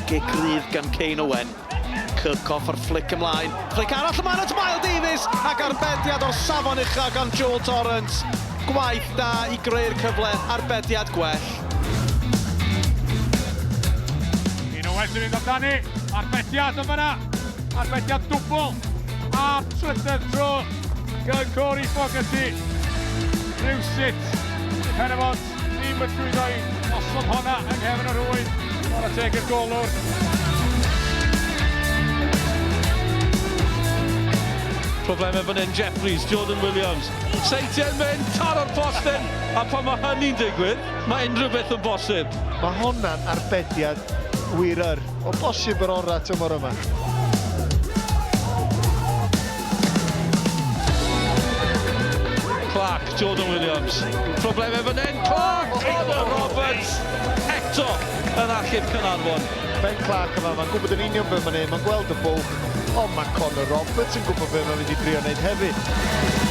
Gic rydd gan Kane Owen. Kirkhoff a'r fflic ymlaen. Fflic arall ymlaen at Mael Davies ac arbediad o'r safon ucha gan Joel Torrance. Gwaith da i greu'r cyfle, arbediad gwell. Kane Owen sy'n mynd amdani, arbediad yn fyna, arbediad dwbl a'r trydedd tro gan Corey Fogarty. Rhywsut, Pen-y-bont Ddim yn llwyddo i osod honna yng nghefn y rhwyd. Chwarae teg i'r golwr. Problemau fan hyn, Jeffries, Jordan Williams. Seintiau'n mynd, taro'r postyn, a pan mae hynny'n digwydd, mae unrhyw beth yn bosib. Mae honna'n arbediad wir yr, o bosib yr orau tymor yma. Clark, Jordan Williams. Problemau fan hyn, Clark, Connor Roberts, eto yn achub Caernarfon. Ben Clark yma, mae'n gwybod yn union beth mae'n neud, mae'n gweld y bwlch, ond mae Connor Roberts yn gwybod beth mae'n mynd i drio wneud hefyd.